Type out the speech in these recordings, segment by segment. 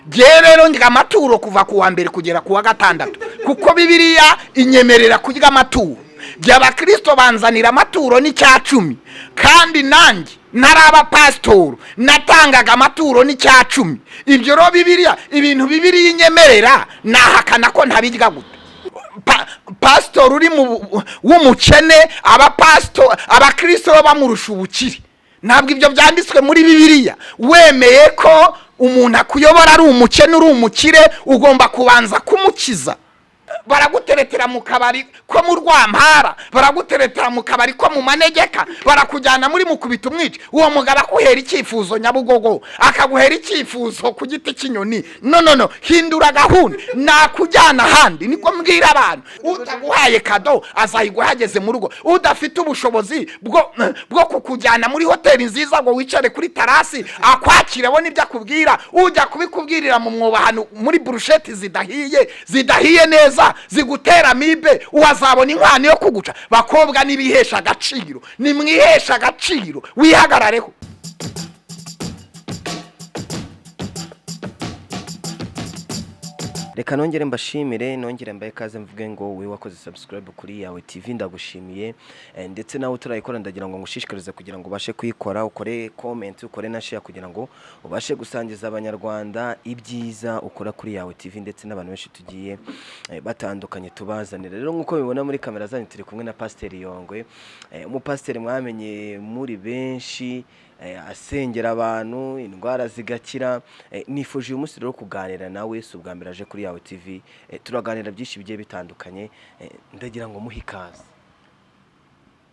Ngewe rero ndya amaturo kuva ku wa mbere kugera ku wa gatandatu, kuko Bibiliya inyemerera kurya amaturo. Jya abakirisito banzanira amaturo n'icya cumi, kandi nanjye ntaraba pasitoro natangaga amaturo n'icya cumi. Ibyo rero Bibiliya, ibintu Bibiliya inyemerera, nahakana ko ntabirya gute? Pasitori uri mu w'umukene, abapasitori, abakirisito bo bamurusha ubukire. Ntabwo ibyo byanditswe muri Bibiliya. Wemeye ko umuntu akuyobora ari umukene, uri umukire, ugomba kubanza kumukiza. Baraguteretera mu kabari ko mu Rwampara, baraguteretera mu kabari ko mu manegeka, barakujyana muri mukubita umwica. Uwo mugabo akuhera icyifuzo Nyabugogo, akaguhera icyifuzo ku giti cy'inyoni. No, no, no, hindura gahunda, nakujyana ahandi. Niko mbwira abantu: utaguhaye kado azayiguha ageze mu rugo. Udafite ubushobozi bwo kukujyana muri hoteli nziza ngo wicare kuri terrasse akwakire, abone ibyo akubwira, ujya kubikubwirira mu mwobo ahantu muri burusheti zidahiye, zidahiye neza, zigutera amibe, uwazabona inkwano yo kuguca. Bakobwa, n'ibihesha agaciro, nimwihesha agaciro, wihagarareho. Reka nongere mbashimire, nongere mbahe ikaze, mvuge ngo wowe wakoze subscribe kuri Yawe TV ndagushimiye, ndetse nawe utarayikora ndagira ngo ngushishikarize kugira ngo ubashe kuyikora, ukore comment, ukore na share, kugira ngo ubashe gusangiza Abanyarwanda ibyiza ukora kuri Yawe TV, ndetse n'abantu benshi tugiye batandukanye tubazanira. Rero nk'uko mubibona muri kamera zanyu, turi kumwe na Pasiteri Yongwe, umupasiteri mwamenye muri benshi, asengera abantu indwara zigakira. Nifuje uyu munsi rero kuganira nawe. Si ubwa mbere aje kuri Yawe TV, turaganira byinshi bigiye bitandukanye. Ndagira ngo muhe ikaze.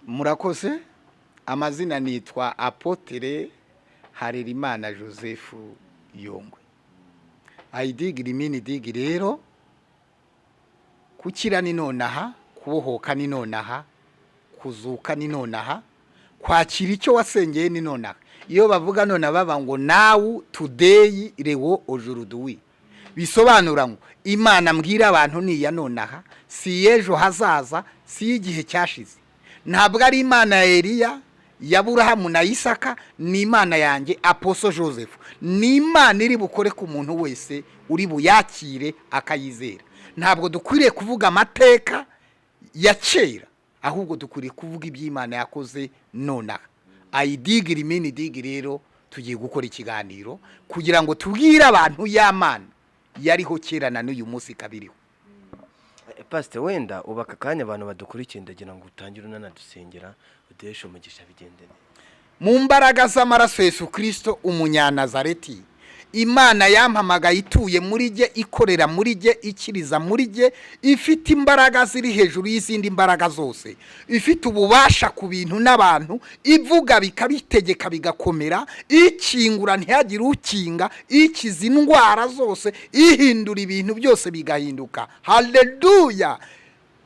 Murakoze. Amazina nitwa Apôtre Harerimana Joseph Yongwe. Ayidigira imini digi. Rero kukira ni nonaha, kubohoka ni nonaha, kuzuka ni nonaha, kwakira icyo wasengeye ni nonaha. Iyo bavuga none baba ngo now, today, leo, aujourd'hui, bisobanura ngo Imana mbwira abantu ni iya nonaha, si iy'ejo hazaza, si iy'igihe cyashize. Ntabwo ari Imana ya Eliya, ya Burahamu na Isaka, ni Imana yanjye Apostle Joseph. Ni Imana iri bukore ku muntu wese uri buyakire akayizera. Ntabwo dukwiriye kuvuga amateka ya kera, ahubwo dukwiriye kuvuga iby'Imana yakoze nonaha. Ayidigira imini digi. Rero tugiye gukora ikiganiro kugira ngo tubwire abantu ya Mana yariho kera na n'uyu munsi ikabiriho. Pasiteri, wenda ubu aka kanya abantu badukurikiye, ndagira ngo utangire unanadusengera, uduheshe umugisha, bigende neza. Mu mbaraga z'amaraso Yesu Kirisito Umunyanazareti, Imana yampamagaye, ituye muri jye, ikorera muri jye, ikiriza muri jye, ifite imbaraga ziri hejuru y'izindi mbaraga zose, ifite ububasha ku bintu n'abantu, ivuga bikabitegeka bigakomera, ikingura ntihagire ukinga, ikiza indwara zose, ihindura ibintu byose bigahinduka. Haleluya!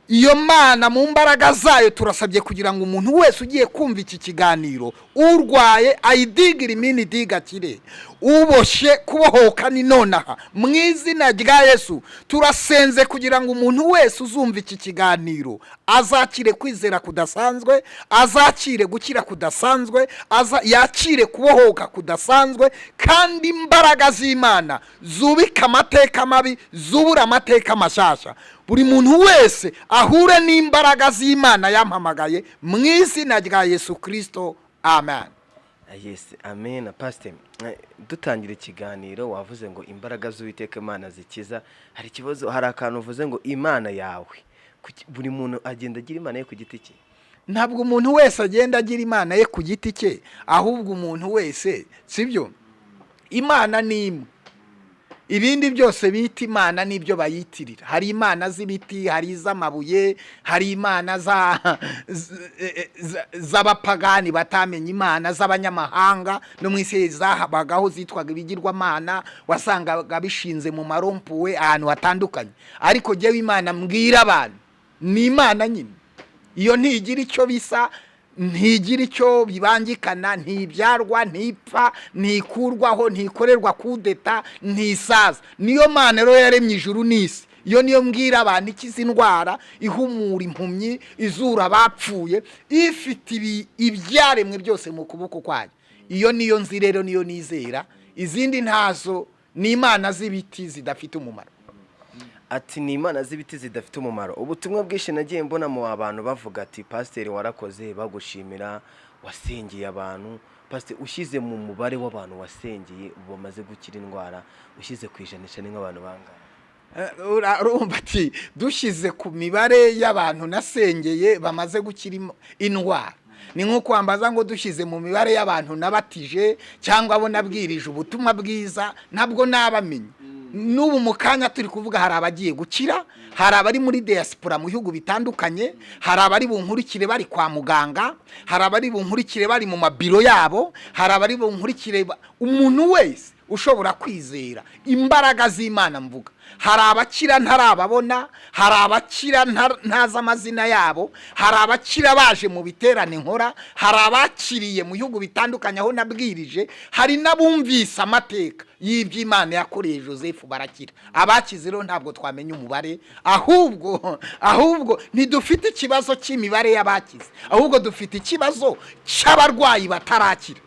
Iyo Mana mu mbaraga zayo turasabye kugira ngo umuntu wese ugiye kumva iki kiganiro, urwaye ayidigire imini diga akire, uboshye kubohoka ni nonaha mu izina rya Yesu. Turasenze kugira ngo umuntu wese uzumva iki kiganiro azakire kwizera kudasanzwe, azakire gukira kudasanzwe, yakire kubohoka kudasanzwe, kandi imbaraga z'Imana zubika amateka mabi, zubura amateka mashyashya. Buri muntu wese ahure n'imbaraga z'Imana yampamagaye mu izina rya Yesu Kirisito, amen. Yes, amen. Pasiteri, dutangira ikiganiro wavuze ngo imbaraga z'Uwiteka Imana zikiza. Hari ikibazo, hari akantu uvuze ngo Imana yawe. Buri muntu agenda agira Imana ye ku giti cye? Ntabwo umuntu wese agenda agira Imana ye ku giti cye, ahubwo umuntu wese, sibyo, Imana ni imwe. Ibindi byose bita Imana n'ibyo bayitirira. Hari imana z'ibiti, hari iz'amabuye, hari imana z'abapagani batamenye Imana, z'abanyamahanga. No mu isi zahabagaho zitwaga ibigirwamana, wasangaga bishinze mu marompuwe ahantu hatandukanye. Ariko jyewe Imana mbwira abantu ni Imana nyine. Iyo ntigira icyo bisa, ntigira icyo bibangikana, ntibyarwa, ntipfa, ntikurwaho, ntikorerwa kudeta, ntisaza. Niyo Mana rero yaremye ijuru n'isi. Iyo niyo mbwira abantu, ikiza indwara, ihumura impumyi, izura abapfuye, ifite ibyaremwe byose mu kuboko kwayo. Iyo niyo nzi rero, niyo nizera, izindi ntazo. Ni imana z'ibiti zidafite umumaro. Ati ni imana z'ibiti zidafite umumaro. Ubutumwa bwinshi nagiye mbona mu abantu bavuga ati: "Pasiteri, warakoze," bagushimira wasengeye abantu. Pasiteri, ushyize mu mubare w'abantu wasengeye ubu bamaze gukira indwara, ushyize ku ijanisha, ni nk'abantu bangahe? Urumva ati dushyize ku mibare y'abantu nasengeye bamaze gukira indwara, ni nko kwambaza ngo dushyize mu mibare y'abantu nabatije cyangwa abo nabwirije ubutumwa bwiza, ntabwo nabamenye. N'ubu mu kanya turi kuvuga hari abagiye gukira, hari abari muri diaspora mu bihugu bitandukanye, hari abari bunkurikire bari kwa muganga, hari abari bunkurikire bari mu mabiro yabo, hari abari bunkurikire umuntu wese ushobora kwizera imbaraga z'Imana mvuga. Hari abakira ntarababona, hari abakira ntazi amazina yabo, hari abakira baje mu biterane nkora, hari abakiriye mu bihugu bitandukanye aho nabwirije, hari n'abumvise amateka y'iby'Imana yakoreye Joseph barakira. Abakize rero ntabwo twamenya umubare, ahubwo ntidufite ikibazo cy'imibare y'abakize, ahubwo dufite ikibazo cy'abarwayi batarakira.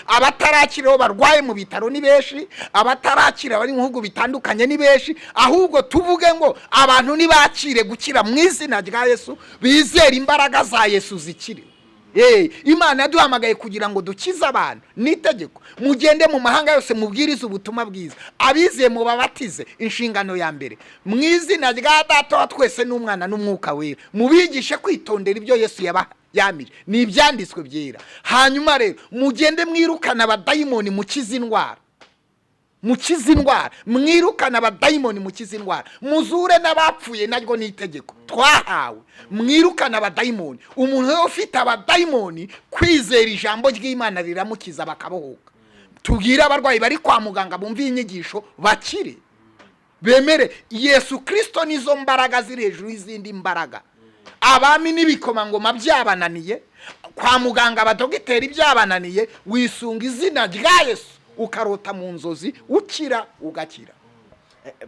Abatarakira aho barwaye mu bitaro ni benshi, abatarakira bari mu bihugu bitandukanye ni benshi. Ahubwo tuvuge ngo abantu nibakire gukira mu izina rya Yesu, bizere imbaraga za Yesu zikire. Imana yaduhamagaye kugira ngo dukize abantu. Ni itegeko: mugende mu mahanga yose, mubwirize ubutumwa bwiza, abizeye mubabatize, inshingano ya mbere, mu izina rya Data wa twese n'Umwana n'Umwuka Wera, mubigishe kwitondera ibyo Yesu yabaha yamire, ni ibyanditswe byera. Hanyuma rero mugende mwirukana abadayimoni, mukize indwara, mukize indwara, mwirukane abadayimoni, mukize indwara, muzure n'abapfuye. Naryo ni itegeko twahawe: mwirukane abadayimoni. Umuntu rero ufite abadayimoni, kwizera ijambo ry'Imana riramukiza, bakabohoka. Tubwire abarwayi bari kwa muganga bumve iyi nyigisho bakire, bemere Yesu Kirisito. Nizo mbaraga ziri hejuru y'izindi mbaraga. Abami n'ibikomangoma byabananiye, kwa muganga abadogiteri byabananiye, wisunga izina rya Yesu, ukarota mu nzozi ukira, ugakira.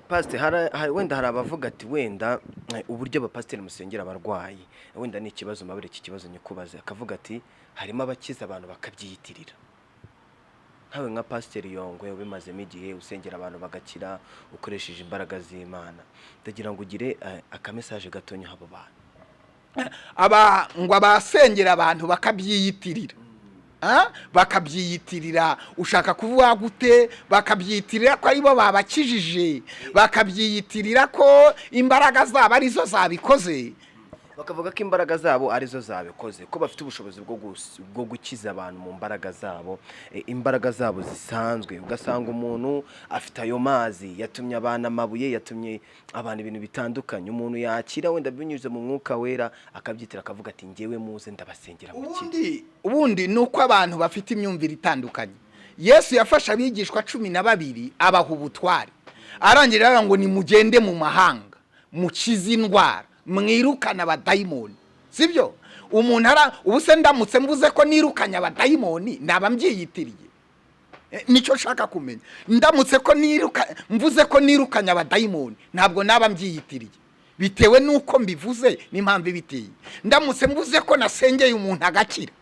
Pasiteri, wenda hari abavuga ati wenda uburyo abapasiteri musengera abarwayi wenda ni ikibazo. Mbabare iki kibazo nyikubaze. Akavuga ati harimo abakiza abantu bakabyiyitirira. Nkawe nka Pasiteri Yongwe ubimazemo igihe, usengera abantu bagakira ukoresheje imbaraga z'Imana, ndagira ngo ugire akamessage gatonya abo bantu. Aba ngo abasengera abantu bakabyiyitirira. Ah? Bakabyiyitirira, ushaka kuvuga gute? Bakabyiyitirira ko aribo babakijije, bakabyiyitirira ko imbaraga zabo arizo zabikoze? Bakavuga ko imbaraga zabo arizo zabikoze, ko bafite ubushobozi bwo gukiza abantu mu mbaraga zabo, imbaraga zabo zisanzwe. Ugasanga umuntu afite ayo mazi, yatumye abantu amabuye, yatumye abantu ibintu bitandukanye. Umuntu yakira wenda binyuze mu Mwuka Wera, akabyitira, akavuga ati: "Ngewe muze ndabasengera mukire." Ubundi ni uko abantu bafite imyumvire itandukanye. Yesu yafashe abigishwa 12, abaha ubutware, arangira aravuga ngo: "Nimugende mu mahanga, mukize indwara, mwirukane abadayimoni." Sibyo? Umuntu ara ubu se ndamutse mvuze ko nirukanye abadayimoni, naba mbyiyitiriye? Nicyo nshaka kumenya. Ndamutse ko niruka mvuze ko nirukanye abadayimoni, ntabwo naba mbyiyitiriye, bitewe n'uko mbivuze n'impamvu ibiteye. Ndamutse mvuze ko nasengeye umuntu agakira,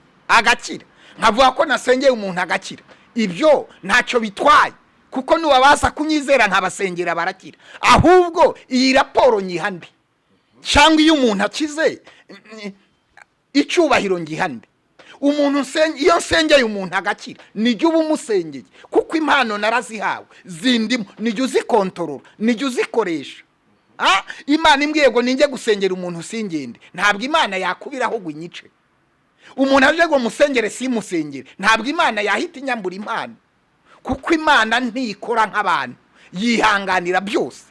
nkavuga ko nasengeye umuntu agakira, ibyo ntacyo bitwaye, kuko nubabaza kunyizera nkabasengera barakira. Ahubwo iyi raporo nyiha nde? Cyangwa iyo umuntu akize, icyubahiro ngihande? Umuntu iyo nsengeye umuntu agakira, nijya uba umusengeye, kuko impano narazihawe zindimo, nijya uzikontorora, nijya uzikoresha. Ah, Imana imbwiye ngo ninjye gusengera umuntu singende, ntabwo Imana yakubiraho ngo inyice. Umuntu aje ngo musengere simusengere, ntabwo Imana yahita inyambura impano, kuko Imana ntikora nk'abantu, yihanganira byose.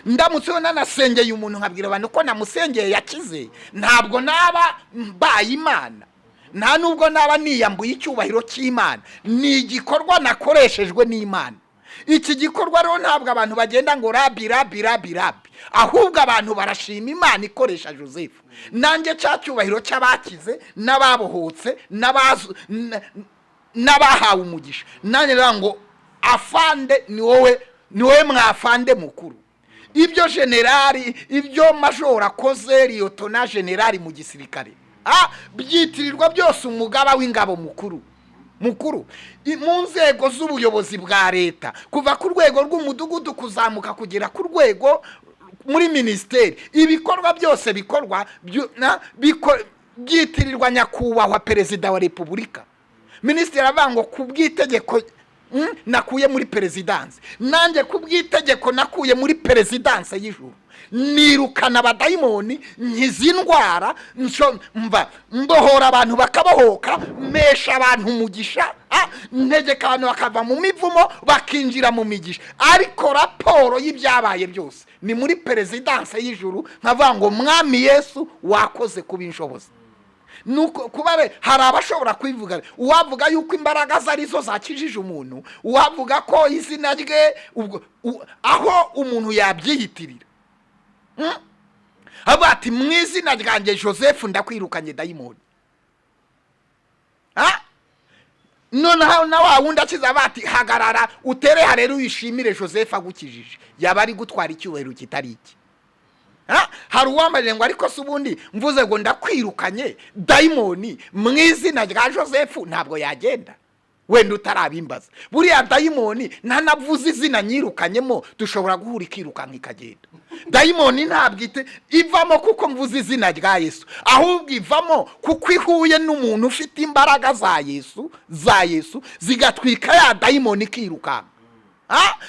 Ndamutse nanasengeye umuntu, nkabwira abantu ko namusengeye yakize, ntabwo naba mbaye Imana, nta nubwo naba niyambuye icyubahiro cy'Imana. Ni igikorwa nakoreshejwe n'Imana. Iki gikorwa rero ntabwo abantu bagenda ngo rabi rabi rabi rabi, ahubwo abantu barashima Imana ikoresha Joseph. Nanjye cya cyubahiro cy'abakize n'ababohotse n'abahawe umugisha, nanjye rero ngo afande ni wowe, ni wowe mwafande mukuru. Ibyo generali, ibyo majoro akoze, liyotona generali mu gisirikare, byitirirwa byose umugaba w'ingabo mukuru. Mukuru mu nzego z'ubuyobozi bwa leta, kuva ku rwego rw'umudugudu kuzamuka kugera ku rwego muri minisiteri, ibikorwa byose bikorwa byitirirwa nyakubahwa Perezida wa Repubulika. Minisitiri aravuga ngo ku bw'itegeko nakuye muri perezidanse, nanjye ku bw'itegeko nakuye muri perezidanse y'ijuru, nirukana abadayimoni, nkiza indwara, mva mbohora abantu bakabohoka, mesha abantu umugisha, ntegeka abantu bakava mu mivumo bakinjira mu migisha. Ariko raporo y'ibyabaye byose ni muri perezidanse y'ijuru, nkavuga ngo: "Mwami Yesu, wakoze kuba inshobozi." Nuko kuba hari abashobora kubivuga, uwavuga yuko imbaraga ze arizo zakijije umuntu, uwavuga ko izina rye, ubwo aho umuntu yabyiyitirira. Avuga ati: "Mu izina ryanjye Joseph ndakwirukanye dayimoni." Ah? Noneho na wa wundi akiza bati: "Hagarara utere rero wishimire Joseph agukijije," yaba ari gutwara icyubahiro kitari iki. Ha? Hari uwambaye ngo: "Ariko se ubundi mvuze ngo ndakwirukanye dayimoni mu izina rya Joseph, ntabwo yagenda?" Wenda utarabimbaza, buriya dayimoni ntanavuze izina nyirukanyemo, dushobora guhura ikirukanka ikagenda. Dayimoni ntabwo ivamo kuko mvuze izina rya Yesu, ahubwo ivamo kuko ihuye n'umuntu ufite imbaraga za Yesu zigatwika ya dayimoni ikirukanka.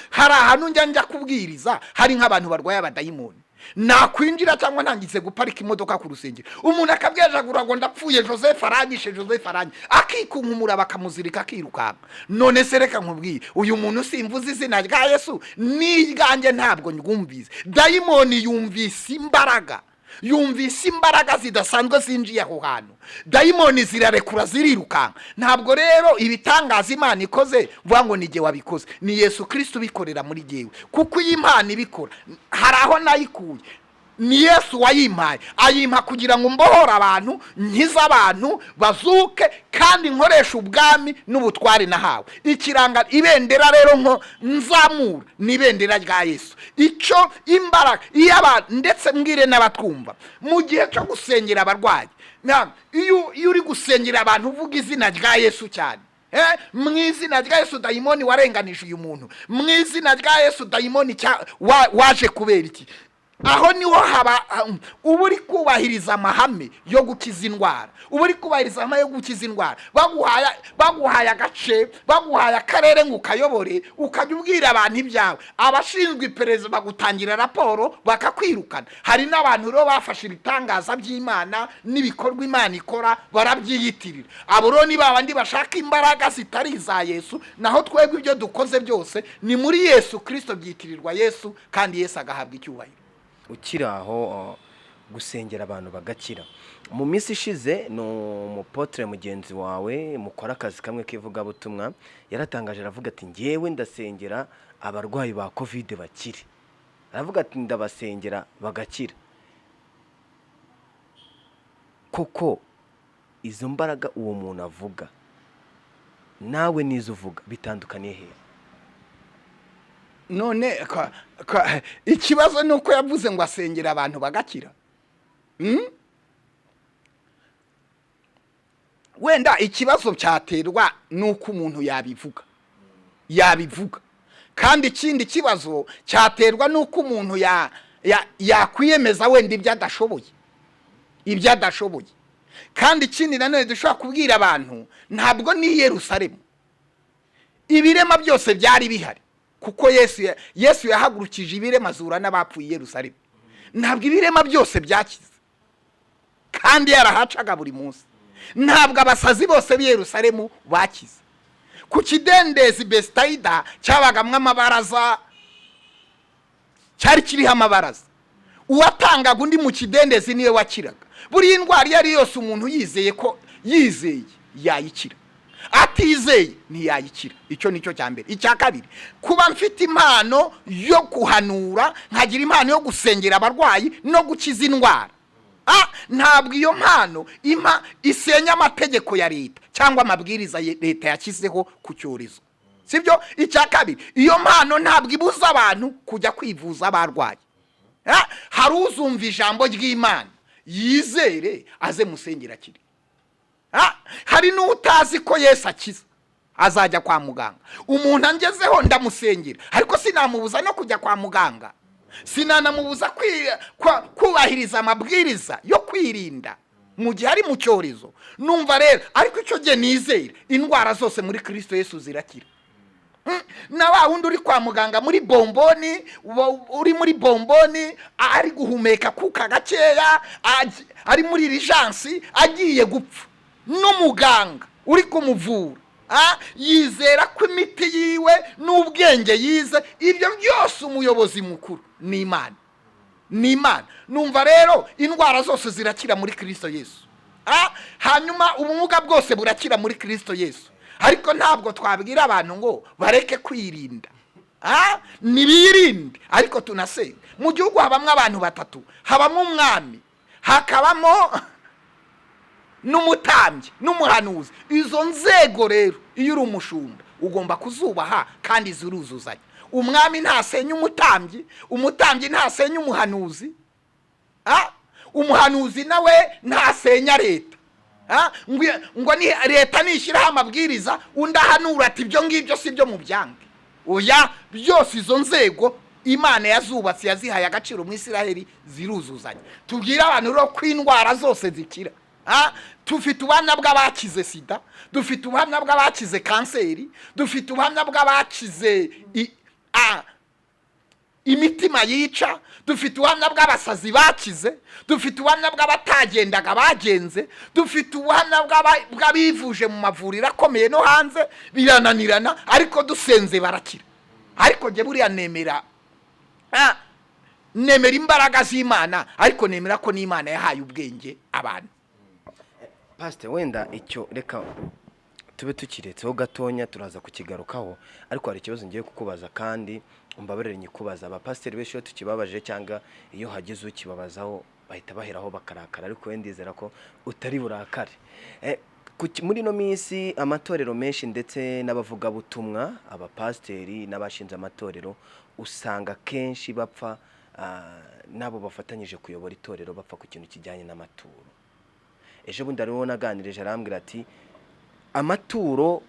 Hari ahantu njya kubwiriza, hari nk'abantu barwaye abadayimoni, nakwinjira cyangwa ntangize guparika imodoka ku rusengero, umuntu akabwejagura ngo: "Ndapfuye, Joseph aranyishe, Joseph aranyishe," akikunkumura bakamuzirika akirukanka. None se reka nkubwire, uyu muntu simvuze izina rya Yesu n'iryanjye, ntabwo ndwumvise. Dayimoni yumvise imbaraga, yumvise imbaraga zidasanzwe zinjiye aho hantu, dayimoni zirarekura zirirukanka. Ntabwo rero ibitangaza Imana ikoze mvuga ngo ni jye wabikoze, ni Yesu Kirisito ubikorera muri jyewe, kuko iyi Imana ibikora hari aho nayikuye, ni Yesu wayimpaye, ayimpa kugira ngo mbohore abantu, nkize abantu bazuke, kandi nkoreshe ubwami n'ubutware nahawe. Ikiranga ibendera rero nko nzamura ni ibendera rya Yesu. Icyo imbaraga iyo abantu, ndetse mbwire n'abatwumva, mu gihe cyo gusengera abarwayi, iyo uri gusengera abantu uvuga izina rya Yesu cyane, mu izina rya Yesu dayimoni warenganije uyu muntu, mu izina rya Yesu dayimoni waje kubera iki, aho niho haba uba uri kubahiriza amahame yo gukiza indwara, uba uri kubahiriza amahame yo gukiza indwara. Baguhaye agace, baguhaye akarere ngo ukayobore, ukajya ubwira abantu ibyawe, abashinzwe iperereza bagutangira raporo bakakwirukana. Hari n'abantu rero bafashe ibitangaza by'Imana n'ibikorwa Imana ikora barabyiyitirira. Abo rero ni babandi bashaka imbaraga zitari iza Yesu. Naho twebwe ibyo dukoze byose ni muri Yesu Kirisito, byitirirwa Yesu kandi Yesu agahabwa icyubahiro. Ukiri aho, gusengera abantu bagakira, mu minsi ishize ni umupotere mugenzi wawe mukora akazi kamwe k'ivugabutumwa yaratangaje, aravuga ati: "Ngewe ndasengera abarwayi ba COVID bakire." Aravuga ati: "Ndabasengera bagakira." Koko izo mbaraga uwo muntu avuga nawe n'izo uvuga bitandukaniye hehe? None ikibazo ni uko yavuze ngo asengera abantu bagakira. Wenda ikibazo cyaterwa n'uko umuntu yabivuga, kandi ikindi kibazo cyaterwa n'uko umuntu yakwiyemeza wenda ibyo adashoboye. Kandi ikindi nanone dushobora kubwira abantu, ntabwo ni i Yerusalemu ibirema byose byari bihari, kuko Yesu yahagurukije ibirema azura n'abapfuye i Yerusalemu. Ntabwo ibirema byose byakize kandi yarahacaga buri munsi. Ntabwo abasazi bose b'i Yerusalemu bakize. Ku kidendezi Besitayida cyabagamwo amabaraza, cyari kiriho amabaraza, uwatangaga undi mu kidendezi niwe wakiraga. Buriya indwara iyo ari yose, umuntu yizeye ko yizeye yayikira, atizeye ntiyayikira. Icyo ni cyo cya mbere. Icya kabiri, kuba mfite impano yo kuhanura, nkagira impano yo gusengera abarwayi no gukiza indwara, ntabwo iyo mpano impa isenya amategeko ya leta cyangwa amabwiriza leta yashyizeho ku cyorezo, sibyo? Icya kabiri, iyo mpano ntabwo ibuza abantu kujya kwivuza barwaye. Hari uzumva ijambo ry'Imana yizere aze musengera akire. Hari n'utazi ko Yesu akiza. Azajya kwa muganga. Umuntu angezeho ndamusengera, ariko sinamubuza no kujya kwa muganga, sinanamubuza kubahiriza amabwiriza yo kwirinda mu gihe ari mu cyorezo. Numva rero, ariko icyo gihe nizera, indwara zose muri Kirisito Yesu zirakira. Na wa wundi uri kwa muganga muri bomboni, uri muri bomboni ari guhumeka kuka gakeya, ari muri urgence agiye gupfa, n'umuganga uri kumuvura yizera ko imiti yiwe n'ubwenge yize, ibyo byose, umuyobozi mukuru ni Imana, ni Imana. Numva rero indwara zose zirakira muri Kirisito Yesu. Hanyuma ubumuga bwose burakira muri Kirisito Yesu, ariko ntabwo twabwira abantu ngo bareke kwirinda. Ntibirinde, ariko tunasenga. Mu gihugu habamo abantu batatu: habamo umwami, hakabamo n'umutambyi n'umuhanuzi. Izo nzego rero, iyo uri umushumba ugomba kuzubaha kandi ziruzuzanya. Umwami ntasenya umutambyi, umutambyi ntasenya umuhanuzi, umuhanuzi nawe ntasenya leta. Ngo ni leta nishyiraho amabwiriza, undi ahanura ati: "Ibyo ngibyo si byo, mu byange." Oya, byose izo nzego Imana yazubatse, yazihaye agaciro mu Isiraheli, ziruzuzanya. Tubwire abantu rero ko indwara zose zikira. Dufite ubuhamya bw'abakize sida, dufite ubuhamya bw'abakize kanseri, dufite ubuhamya bw'abakize imitima yica, dufite ubuhamya bw'abasazi bakize, dufite ubuhamya bw'abatagendaga bagenze, dufite ubuhamya bw'abivuje mu mavuriro akomeye no hanze birananirana, ariko dusenze barakira. Ariko njye buriya nemera imbaraga z'Imana, ariko nemera ko n'Imana yahaye ubwenge abantu. Pasite, wenda icyo reka tube tukiretseho gatonya, turaza kukigarukaho, ariko hari ikibazo ngiye kukubaza kandi umbabarire nyikubaza. Abapasiteri benshi iyo tukibabaje cyangwa iyo hagize ukibabazaho bahita baheraho bakarakara, ariko we ndizera ko utari burakare. Muri ino minsi amatorero menshi ndetse n'abavugabutumwa, abapasiteri n'abashinze amatorero, usanga kenshi bapfa n'abo bafatanyije kuyobora itorero, bapfa ku kintu kijyanye n'amaturo. Ejo bundi hariho naganirije, arambwira ati: "Amaturo,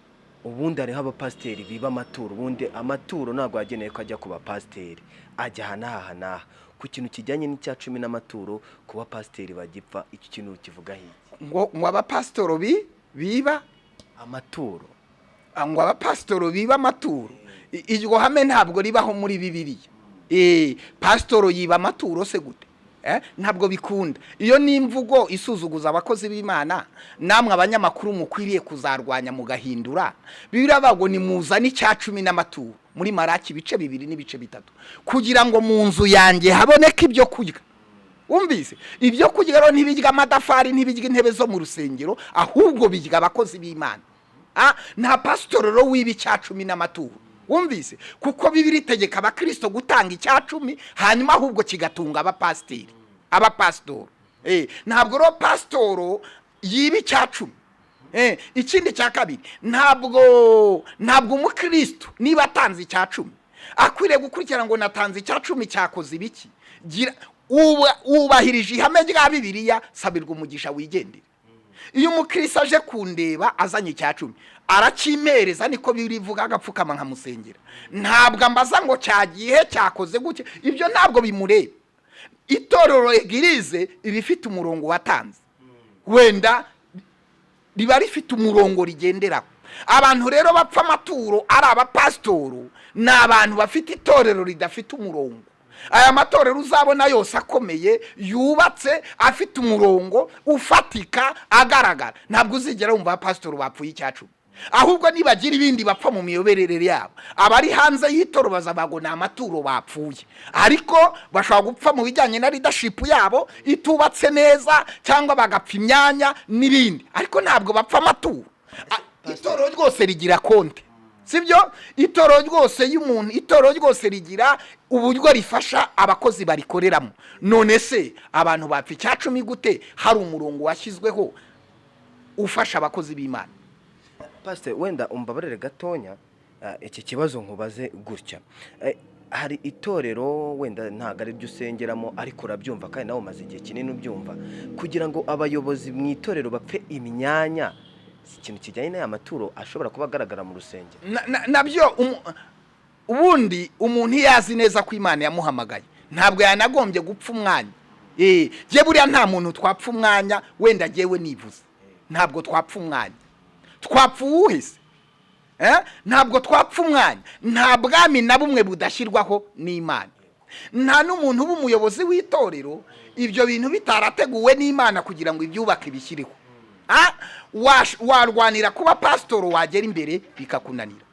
ubundi hariho abapasiteri biba amaturo, ubundi amaturo ntabwo yagenewe ko ajya ku bapasiteri, ajya aha n'aha aha n'aha." Ku kintu kijyanye n'icya cumi n'amaturo, ku bapasiteri bagipfa, icyo kintu kivuga iki? Ngo abapasitoro biba amaturo. Ngo abapasitoro biba amaturo? Iryo hame ntabwo ribaho muri Bibiliya. Pasitoro yiba amaturo se gute? Ntabwo bikunda. Iyo ni imvugo isuzuguza abakozi b'Imana, namwe abanyamakuru mukwiriye kuzarwanya mugahindura. Bibiliya bago ni muzane icya cumi n'amaturo muri Maraki ibice 2 n'ibice 3, kugira ngo mu nzu yanjye haboneke ibyo kurya. Wumvise? Ibyo kurya rero ntibirya amatafari, ntibirya intebe zo mu rusengero, ahubwo birya abakozi b'Imana. Nta pasitoro rero wiba icya cumi n'amaturo, wumvise? Kuko Bibiliya itegeka abakristo gutanga icya cumi, hanyuma ahubwo kigatunga abapasiteri, abapasitoro. Ntabwo rero pasitoro yiba icya cumi. Ikindi cya kabiri, ntabwo umukristo niba atanze icya cumi akwiriye gukurikirana ngo natanze icya cumi cyakoze ibiki. Wubahirije ihame rya Bibiliya, sabirwa umugisha wigendere. Iyo umukristo aje kundeba azanye icya cumi, arakimereza, niko birivuga, agapfukama nkamusengera. Ntabwo ambaza ngo cyagiye cyakoze gutya, ibyo ntabwo bimureba. Itorero église iba ifite umurongo watanze, wenda riba rifite umurongo rigenderaho. Abantu rero bapfa amaturo ari abapasitoro ni abantu bafite itorero ridafite umurongo. Aya matorero uzabona yose akomeye, yubatse, afite umurongo ufatika agaragara, ntabwo uzigera wumva abapasitoro bapfuye icya cumi. Ahubwo nibagira ibindi bapfa mu miyoborere yabo, abari hanze y'itorero bazavuga ngo ni amaturo bapfuye, ariko bashobora gupfa mu bijyanye na leadership yabo itubatse neza, cyangwa bagapfa imyanya n'ibindi, ariko ntabwo bapfa amaturo. Itorero rwose rigira konte, sibyo? Itorero rwose y'umuntu, itorero rwose rigira uburyo rifasha abakozi barikoreramo. None se abantu bapfa icya cumi gute hari umurongo washyizweho ufasha abakozi b'Imana? Pasiteri, wenda umbabarire gatonya, iki kibazo nkubaze gutya. Hari itorero, wenda ntabwo ari ryo usengeramo, ariko urabyumva kandi nawe umaze igihe kinini ubyumva, kugira ngo abayobozi mu itorero bapfe imyanya, Ikintu kijyanye n'aya maturo ashobora kuba agaragara mu rusengero. Nabyo ubundi umuntu iyo azi neza ko Imana yamuhamagaye, ntabwo yanagombye gupfa umwanya. Jye buriya nta muntu twapfa umwanya, wenda jyewe nivuze, ntabwo twapfa umwanya. Twapfa uwuhe se? Ntabwo twapfa umwanya. Nta bwami na bumwe budashyirwaho n'Imana. Nta n'umuntu uba umuyobozi w'itorero ibyo bintu bitarateguwe n'Imana kugira ngo ibyubake, ibishyireho. Warwanira kuba pasitoro, wagera imbere bikakunanira.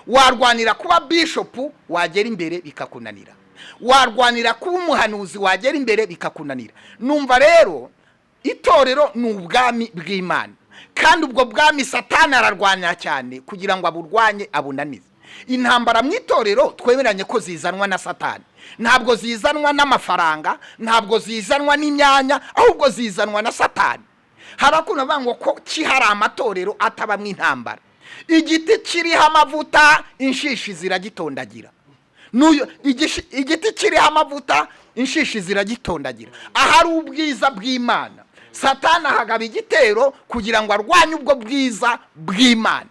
Warwanira kuba bishopu, wagera imbere bikakunanira. Warwanira kuba umuhanuzi, wagera imbere bikakunanira. Numva rero itorero ni ubwami bw'Imana, kandi ubwo bwami Satani ararwanya cyane kugira ngo aburwanye, abunanize. Intambara mu itorero twemeranye ko zizanwa na Satani. Ntabwo zizanwa n'amafaranga, ntabwo zizanwa n'imyanya, ahubwo zizanwa na Satani. Hari akuntu bavuga ngo ko hari amatorero atabamwo intambara. Igiti kiriho amavuta, inshishi ziragitondagira. Igiti kiriho amavuta, inshishi ziragitondagira. Ahari ubwiza bw'Imana, Satani ahagaba igitero kugira ngo arwanye ubwo bwiza bw'Imana.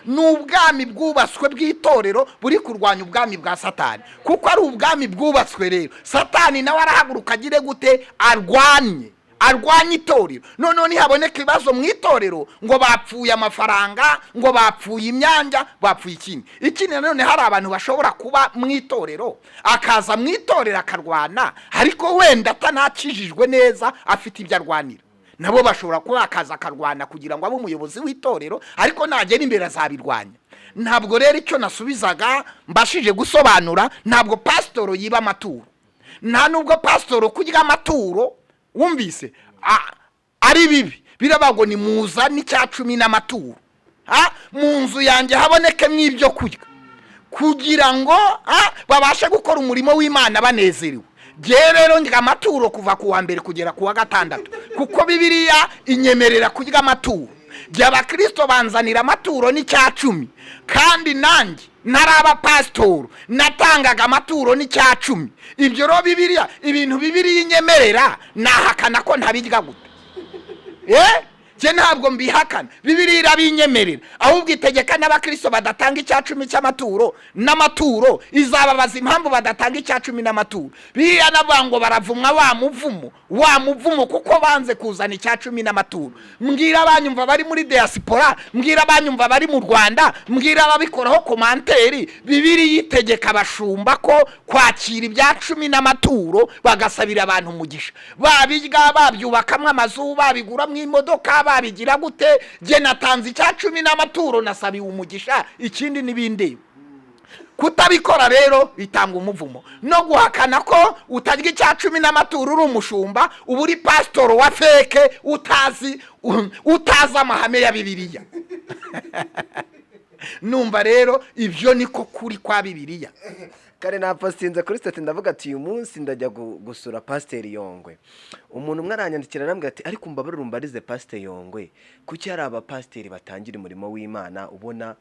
Ni ubwami bwubatswe bw'itorero buri kurwanya ubwami bwa Satani. Kuko ari ubwami bwubatswe rero, Satani nawe arahaguruka agire gute? Arwanye itorero. Noneho ntihaboneka ibibazo mu itorero ngo bapfuye amafaranga, ngo bapfuye imyanya, bapfuye ikindi. Ikindi nanone, hari abantu bashobora kuba mu itorero, akaza mu itorero akarwana, ariko wenda atanakijijwe neza, afite ibyo arwanira. Nabo bashobora kuba akaza akarwana kugira ngo abe umuyobozi w'itorero, ariko nagera imbere azabirwanya. Ntabwo rero icyo nasubizaga mbashije gusobanura. Ntabwo pasitoro yiba amaturo, nta nubwo pasitoro kurya amaturo wumvise ari bibi. Biravuga ngo ni muzane icya cumi n'amaturo, mu nzu yanjye habonekemo ibyo kurya, kugira ngo babashe gukora umurimo w'Imana banezerewe. Jyewe rero ndya amaturo kuva ku wa mbere kugera ku wa gatandatu, kuko Bibiliya inyemerera kurya amaturo. Jye abakirisito banzanira amaturo n'icya cumi, kandi nanjye ntaraba pasitoro natangaga amaturo n'icya cumi. Ibyo rero Bibiliya, ibintu Bibiliya inyemerera, nahakana ko ntabirya gute? Jye ntabwo mbihakana, Bibiliya irabinyemerera. Ahubwo itegeka n'abakirisito badatanga icya cumi cy'amaturo n'amaturo, izababaza impamvu badatanga icya cumi n'amaturo. Bibiliya navuga ngo baravumwa wa muvumo, wa muvumo, kuko banze kuzana icya cumi n'amaturo. Mbwira abanyumva bari muri diaspora, mbwira abanyumva bari mu Rwanda, mbwira ababikoraho commentaire: Bibiliya itegeka abashumba ko kwakira ibya cumi n'amaturo, bagasabira abantu umugisha. Babirya, babyubakamo amazu, babiguramo imodoka, babigira gute? Jye natanze icya cumi n'amaturo, nasabiwe umugisha, ikindi n'ibindi. Kutabikora rero bitanga umuvumo. No guhakana ko utarya icya cumi n'amaturo uri umushumba, uba uri pasitoro wa fake, utazi amahame ya Bibiliya. Numva rero ibyo niko kuri kwa Bibiliya. Kare napostinze kuri status, ndavuga ati uyu munsi ndajya gusura Pasiteri Yongwe. Umuntu umwe aranyandikira, arambwira ati: "Ariko mbabarire umbarize Pasiteri Yongwe, kuki hari abapasiteri batangira umurimo w'Imana ubona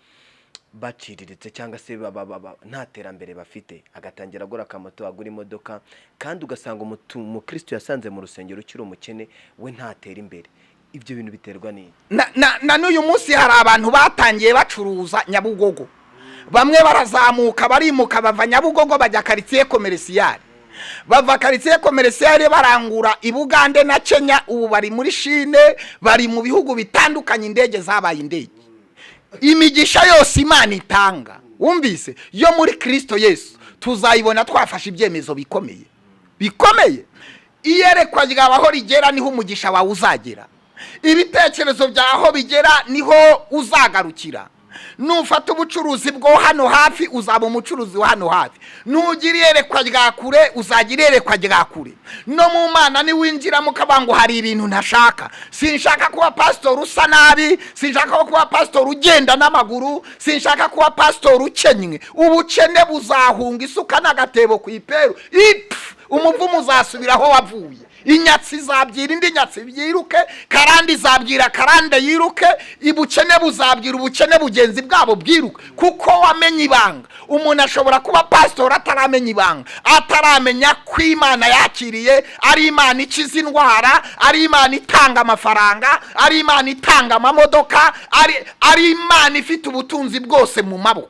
baciriritse cyangwa se nta terambere bafite, agatangira agura akamoto, agura imodoka, kandi ugasanga umukristo yasanze mu rusengero ukiri umukene we ntatera imbere? Ibyo bintu biterwa n'iki?" Na n'uyu munsi hari abantu batangiye bacuruza Nyabugogo, bamwe barazamuka, barimuka, bava Nyabugogo bajya Quartier Commercial, bava Quartier Commercial barangura i Bugande na Kenya, ubu bari muri Chine, bari mu bihugu bitandukanye. Indege zabaye indege. Imigisha yose Imana itanga, wumvise, yo muri Kirisito Yesu, tuzayibona twafashe ibyemezo bikomeye bikomeye. Iyerekwa ryawe aho rigera niho umugisha wawe uzagera. Ibitekerezo byawe aho bigera niho uzagarukira. Nufata ubucuruzi bwo hano hafi, uzaba umucuruzi wa hano hafi. Nugira iyerekwa rya kure, uzagira iyerekwa rya kure. No mu Mana niwinjiramo ukavuga ngo hari ibintu ntashaka, sinshaka kuba pasitori usa nabi, sinshaka kuba pasitori ugenda n'amaguru, sinshaka kuba pasitori ukennye, ubukene buzahunga isuka n'agatebo ku iperu ipfu. Umuvumo uzasubira aho wavuye. Inyatsi izabwira indi nyatsi byiruke, karande izabwira karande yiruke, ubukene buzabwira ubukene bugenzi bwabo bwiruke, kuko wamenye ibanga. Umuntu ashobora kuba pasitori ataramenya ibanga, ataramenya ko Imana yakiriye ari Imana ikiza indwara, ari Imana itanga amafaranga, ari Imana itanga amamodoka, ari Imana ifite ubutunzi bwose mu maboko.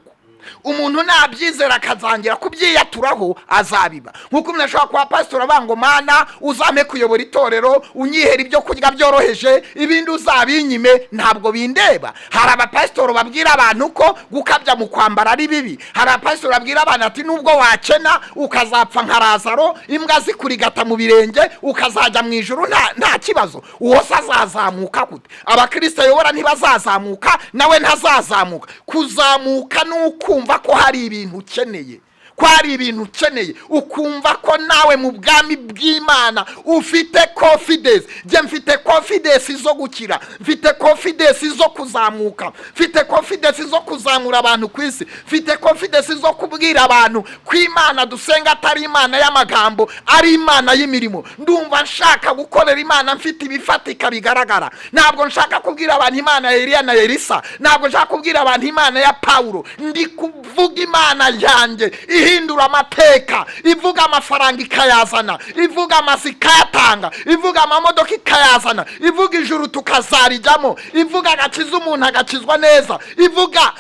Umuntu nabyizera akazangira kubyiyaturaho, azabiba. Nk'uko umuntu ashobora kuba pasitori avuga ngo: "Mana, uzampe kuyobora itorero, unyihera ibyo kurya byoroheje, ibindi uzabinyime, ntabwo bindeba." Hari abapasitori babwira abantu ko gukabya mu kwambara ari bibi. Hari abapasitori babwira abantu ati: "Nubwo wakena ukazapfa nka Razaro, imbwa zikurigata mu birenge, ukazajya mu ijuru nta kibazo." Uwo se azazamuka gute? Abakristo ayobora ntibazazamuka, nawe ntazazamuka. Kuzamuka ni ukumva ko hari ibintu ukeneye, ko hari ibintu ukeneye, ukumva ko nawe mu bwami bw'Imana ufite confidence. Njye mfite confidence zo gukira, mfite confidence zo kuzamuka, mfite confidence zo kuzamura abantu ku isi, mfite confidence zo kubwira abantu ko Imana dusenga atari Imana y'amagambo, ari Imana y'imirimo. Ndumva nshaka gukorera Imana mfite ibifatika bigaragara. Ntabwo nshaka kubwira abantu Imana ya Eliya na Elisa, ntabwo nshaka kubwira abantu Imana ya Pawulo. Ndi kuvuga Imana yanjye ihindura amateka, ivuga amafaranga ikayazana, ivuga amazu ikayatanga, ivuga amamodoka ikayazana, ivuga ijuru tukazarijyamo, ivuga agakiza umuntu agakizwa neza, ivuga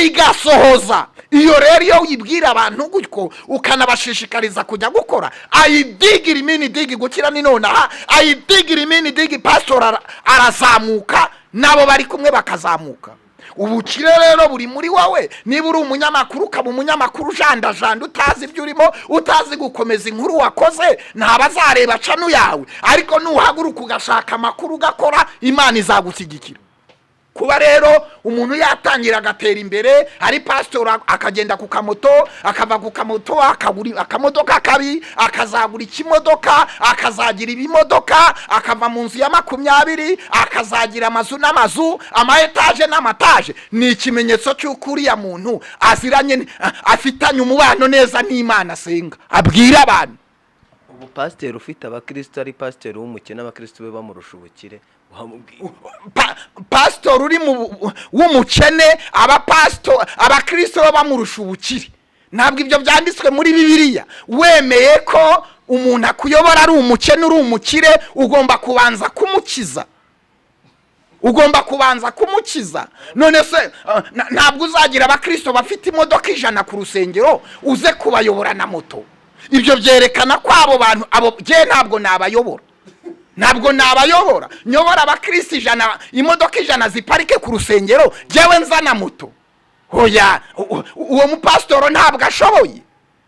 igasohoza. Iyo rero iyo uyibwira abantu gutyo, ukanabashishikariza kujya gukora, ayidigira imini digi. Gukira ni nonaha, ayidigira imini digi. Pasitori arazamuka, nabo bari kumwe bakazamuka. Ubukire rero buri muri wowe. Niba uri umunyamakuru, ukaba umunyamakuru ujandajanda, utazi ibyo urimo, utazi gukomeza inkuru wakoze, ntabazareba channel yawe. Ariko nuhaguruka ugashaka amakuru, ugakora, Imana izagushyigikira. Kuba rero umuntu yatangira agatera imbere ari pasitori, akagenda ku kamoto, akava ku kamoto akagura akamodoka kabi, akazagura ikimodoka, akazagira ibimodoka, akava mu nzu ya 20 akazagira amazu n'amazu, ama etaje n'amataje, ni ikimenyetso cy'uko uriya muntu aziranye, afitanye umubano neza n'Imana asenga, abwira abantu. Ubu pasiteri ufite abakristo, ari pasiteri w'umukene, abakristo be bamurusha ubukire, wamubwiye? Pasitori uri mu w'umukene, abakristo bo bamurusha ubukire, ntabwo ibyo byanditswe muri Bibiliya. Wemeye ko umuntu akuyobora ari umukene, uri umukire, ugomba kubanza kumukiza, ugomba kubanza kumukiza. None se ntabwo uzagira abakristo bafite imodoka 100 ku rusengero uze kubayobora na moto. Ibyo byerekana ko abo bantu abo jye ntabwo nabayobora, ntabwo nabayobora. Nyobora abakristo 100, imodoka 100 ziparike ku rusengero, jyewe nzana moto? Hoya, uwo mupasitoro ntabwo ashoboye,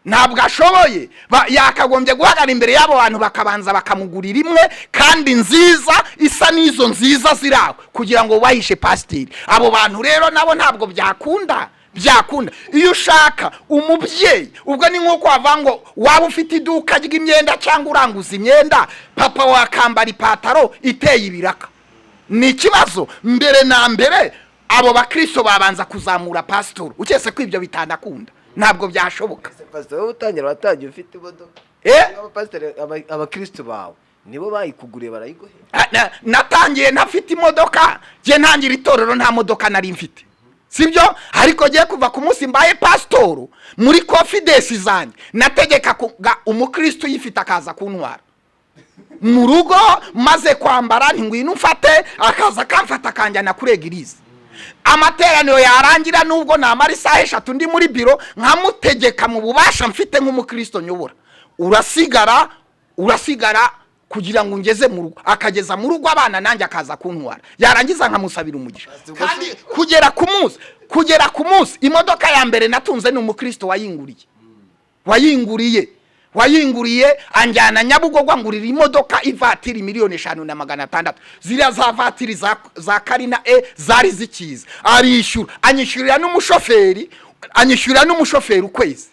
ntabwo ashoboye. Yakagombye guhagarara imbere y'abo bantu, bakabanza bakamugurira imwe kandi nziza, isa n'izo nziza ziri aho, kugira ngo bubahishe pasiteri. Abo bantu rero nabo ntabwo byakunda. Iyo ushaka umubyeyi, ubwo ni nk'uko wavuga ngo waba ufite iduka ry'imyenda cyangwa uranguza imyenda, papa wakambara ipataro iteye ibiraka, ni ikibazo. Mbere na mbere abo bakristo babanza kuzamura pasitori. Ukese ko ibyo bitanakunda, ntabwo byashoboka. Pasiteri, wowe utangira, watangiye ufite imodoka? Eh? Abapasiteri, abakristo bawe nibo bayikuguriye, barayiguhera? Natangiye ntafite imodoka. Njye ntangira itorero nta modoka nari mfite, sibyo? Ariko ngiye kuva ku munsi mbaye pasitoro, muri confidence zanjye nategeka umukristo uyifite akaza kuntwara mu rugo maze kwambara, nti: "Ngwino umfate." Akaza akamfata, akanjyana kuri église. Amateraniro yarangira, nubwo namara isaha 3 ndi muri biro, nkamutegeka mu bubasha mfite nk'umukristo nyobora: "Urasigara, urasigara kugira ngo ungeze mu rugo." Akageza mu rugo abana nanjye, akaza kuntwara, yarangiza nkamusabira umugisha. Kandi kugera ku munsi imodoka ya mbere natunze ni umukristo wayinguriye, anjyana Nyabugogo, angurira imodoka ivatiri, miliyoni 5 na 600, ziriya za vatiri za Carina E zari zikiza. Arishyura, anyishyurira n'umushoferi ukwezi,